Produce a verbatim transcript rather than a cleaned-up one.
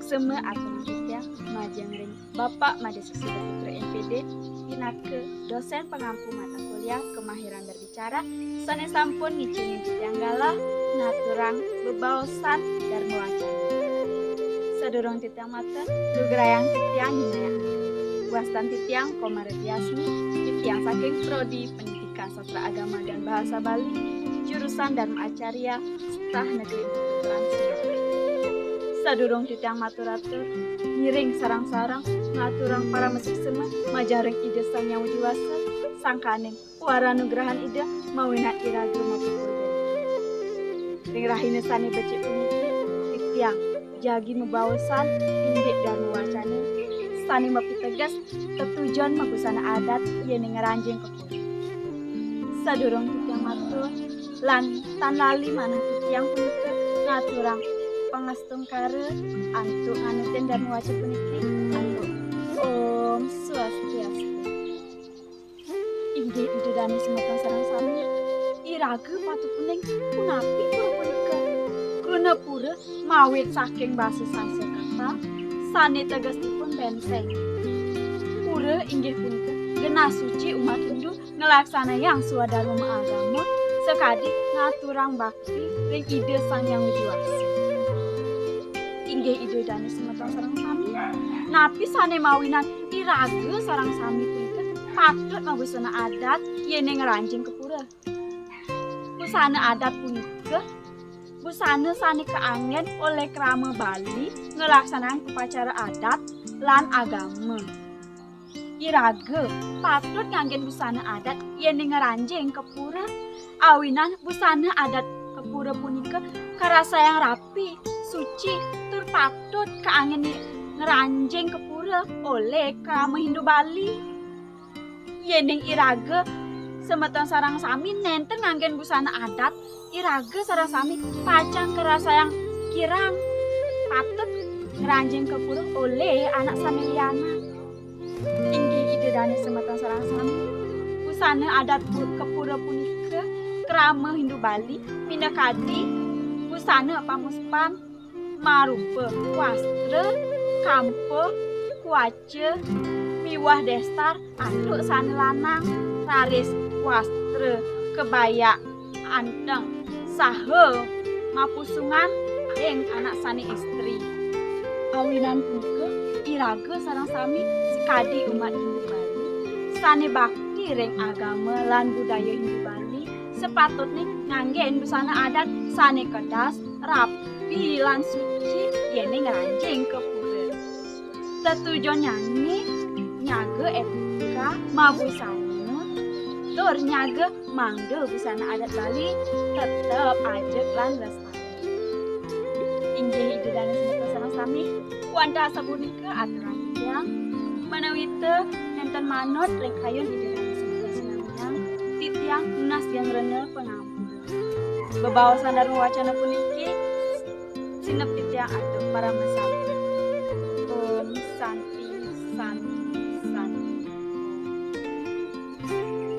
Seme atur titiang majeng ring Bapak Made Suksida Putra M P D, pinaka dosen pangampu mata kuliah kemahiran berbicara, sane sampun ngicengin titiang galah ngaturang bebaosan Dharma Wacana. Sadurung titiang matur, lugrayang titiang nyinayang. Wastan titiang Komar Diasmi, titiang saking Prodi Pendidikan Sastra Agama dan Bahasa Bali, jurusan Dharma Acarya, Stah Negeri Empat Keturunan Singapura. Sadurung titiang matur-atur, ngiring sareng-sareng ngaturang parama suksma majeng ring Ida Sang Hyang Widi Wasa, sangkaning wara nugrahan Ida mawinan iraga mapupul. Ring rahina sane becik puniki, titiang jagi mabaosan indik Dharma Wacana sane mapiteges tetujon mabusana adat yene ngranjing ka pura. Sadurung titiang matur, lan tan lali manah titiang punika ngaturang pangastungkara antuk nganutin Dharma Wacana puniki, antuk Om Swastiastu. Inggih Ida Dane semeton sareng sami, iraga patut uning punapi pura punika. Kruna pura mawit saking basa Sanskerta sane tegesipun benteng. Pura inggih punika genah suci umat Hindu nglaksanayang swadarma agama sakadi ngaturang bakti ring Ida Sang Hyang Widi Wasa. Inggih Ida Dane semeton sareng sami, napi sane mawinan iraga sareng sami punika patut mabusana adat yene ngranjing ka pura? Busana adat punika busana sane kaanggen olih krama Bali nglaksanayang upacara adat lan agama. Iraga patut nganggen busana adat yene ngranjing ka pura, awinan busana adat ka pura punika karasayang rapi, suci, tur patut kaanggen ngranjing ka pura olih krama Hindu Bali. Yening iraga semeton sareng sami nenten nganggen busana adat, iraga sareng sami pacang karasayang kirang patut ngranjing ka pura olih anak sane lianan. Inggih Ida Dane semeton sareng sami, busana adat pu-, ka pura punika krama Hindu Bali, minakadi busana pamuspan marupa wastra, kampa, kuaca, miwah destar antuk sane lanang, raris wastra, kebaya, anteng, saha mapusungan ring anak sane istri. Awinan punika, iraga sareng sami sakadi umat Hindu Bali sane bakti ring agama lan budaya Hindu Bali, sapatutne nganggen busana adat sane kedas, rapi, lan suci yene ngranjing ka pura. Tetujonnyane nyaga etika mabusana tur nyaga mangda busana adat Bali tetep ajeg lan lestari. Inggih Ida Dane semeton sareng sami, wantah sapunika aturang titiang, manawita nenten manut ring kayun Ida Dane semeton sinamian, titiang nunas geng rena pangampura. Bebaosan Dharma Wacana puniki sineb titiang antuk parama santi.